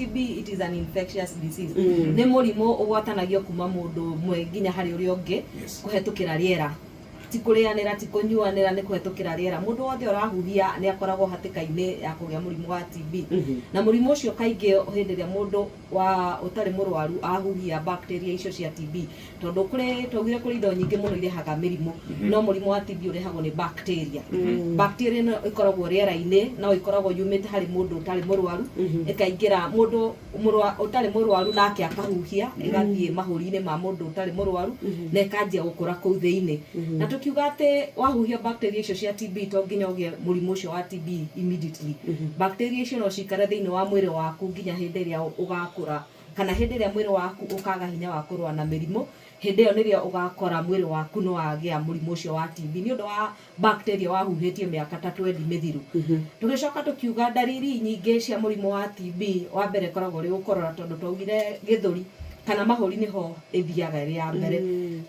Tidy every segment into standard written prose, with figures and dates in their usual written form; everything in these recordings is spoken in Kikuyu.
TB, it is an infectious disease. Nĩ mũrimũ ũgwatanagio kuma mũndũ ũmwe nginya harĩ ũrĩa ũngĩ kũhetũkĩra rĩera. Ti kũrĩanĩra, ti kũnyuanĩra, nĩ kũhetũkĩra rĩera. Mũndũ wothe ũrahuhia nĩ akoragwo hatĩka-inĩ ya kũgĩa mũrimũ wa TB. Na mũrimũ ũcio kaingĩ hĩndĩ ĩrĩa mũndũ wa ũtarĩ mũrwaru ahuhia bacteria icio cia TB, tondũ kũrĩ twaugire kũrĩ indo nyingĩ mũno irehaga mĩrimũ, no mũrimũ wa TB ũrehagwo nĩ bacteria. Bacteria ĩno ĩkoragwo rĩera-inĩ, no ĩkoragwo yumĩte harĩ mũndũ ũtarĩ mũrwaru, ĩkaingĩra mũndũ ũtarĩ mũrwaru nake akahuhia, ĩgathiĩ mahũri-inĩ ma mũndũ ũtarĩ mũrwaru na ĩkanjia gũkũra kũu thĩinĩ. Na tũkiuga atĩ wahuhia bacteria icio cia TB to nginya ũgĩe mũrimũ ũcio wa TB immediately. Bacteria icio no cikare thĩinĩ wa mwĩrĩ waku nginya hĩndĩ ĩrĩa ũgakũra, kana hĩndĩ ĩrĩa mwĩrĩ waku ũkaga hinya wa kũrũa na mĩrimũ, hĩndĩ ĩyo nĩrĩo ũgakora mwĩrĩ waku nĩ wagĩa mũrimũ ũcio wa TB nĩ ũndũ wa bacteria wahuhĩtie mĩaka ta 20 mĩthiru. Tũgĩcoka tũkiuga ndariri nyingĩ cia mũrimũ wa TB, wa mbere ĩkoragwo ĩrĩ gũkorora, tondũ twaugire gĩthũri kana mahũri nĩho ĩthiaga ĩrĩ ya mbere.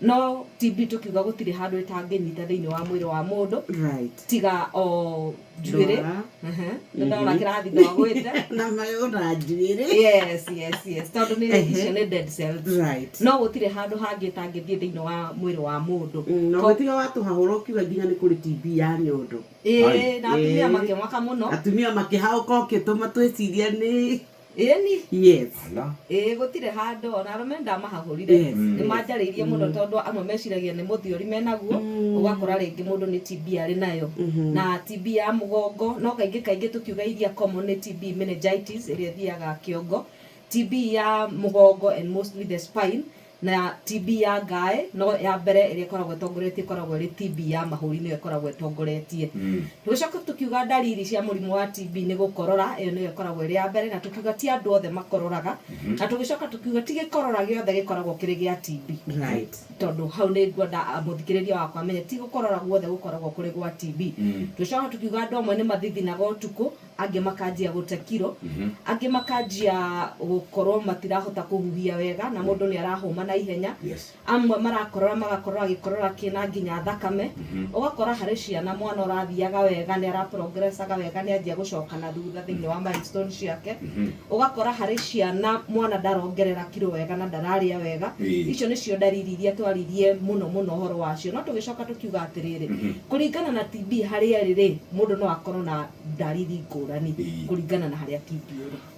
No TB tũkiuga gũtirĩ handũ ĩtangĩnyita thĩinĩ wa mwĩrĩ wa mũndũ tiga o njuĩrĩ. Ndwara. Nĩ ndona kĩrathi ndwagwĩte. Na magego na njuĩrĩ. Yes, tondũ nĩ icio nĩ dead cells. No gũtirĩ handũ hangĩ ĩtangĩthiĩ thĩinĩ wa mwĩrĩ wa mũndũ. Na ũgĩtiga watũhahũra ũkiuga nginya nĩ kũrĩ TB ya nyondo. Ĩĩ, na atumia makĩmaka mũno. Atumia makĩhaũka ũkĩtũma twĩcirie nĩ Ĩni. Ala. Ĩĩ, gũtirĩ handũ ona arũme ndamahahũrire. Nĩ manjarĩirie mũno tondũ amwe meciragia nĩ mũthiori menaguo, ũgakora rĩngĩ mũndũ nĩ TB arĩ nayo. Na TB ya mũgongo, no kaingĩ kaingĩ tũkiuga iria common nĩ TB meningitis ĩrĩa ĩthiaga kĩongo, TB ya mũgongo and mostly the spine, na TB ya ngaĩ, no ya mbere ĩrĩa ĩkoragwo ĩtongoretie ĩkoragwo ĩrĩ TB ya mahũri, nĩyo ĩkoragwo ĩtongoretie. Tũgĩcoka tũkiuga ndariri cia mũrimũ wa TB nĩ gũkorora, ĩyo nĩyo ĩkoragwo ĩrĩ ya mbere, na tũkiuga ti andũ othe makororaga, na tũgĩcoka tũkiuga ti gĩkorora gĩothe gĩkoragwo kĩrĩ gĩa TB. Tondũ hau nĩ ngwenda mũthikĩrĩria wakwa amenye ti gũkorora guothe gũkoragwo kũrĩ gwa TB. Tũgĩcoka tũkiuga andũ amwe nĩ mathithinaga ũtukũ, angĩ makanjia gũte kiro, angĩ makanjia gũkorwo matirahota kũhuhia wega na mũndũ nĩ arahũma na ihenya. Amwe marakorora magakorora gĩkorora kĩna nginya thakame. Ũgakora harĩ ciana mwana ũrathiaga wega, nĩ araprogresaga wega, nĩ anjia gũcoka na thutha thĩinĩ wa milestone ciake. Ũgakora harĩ ciana mwana ndarongerera kiro wega na ndararĩa wega. Icio nĩcio ndariri iria twaririe mũno mũno ũhoro wacio. No tũgĩcoka tũkiuga atĩrĩrĩ, kũringana na TB harĩa ĩrĩ rĩ, mũndũ no akorwo na ndariri ngũrani kũringana na harĩa TB ĩrĩ.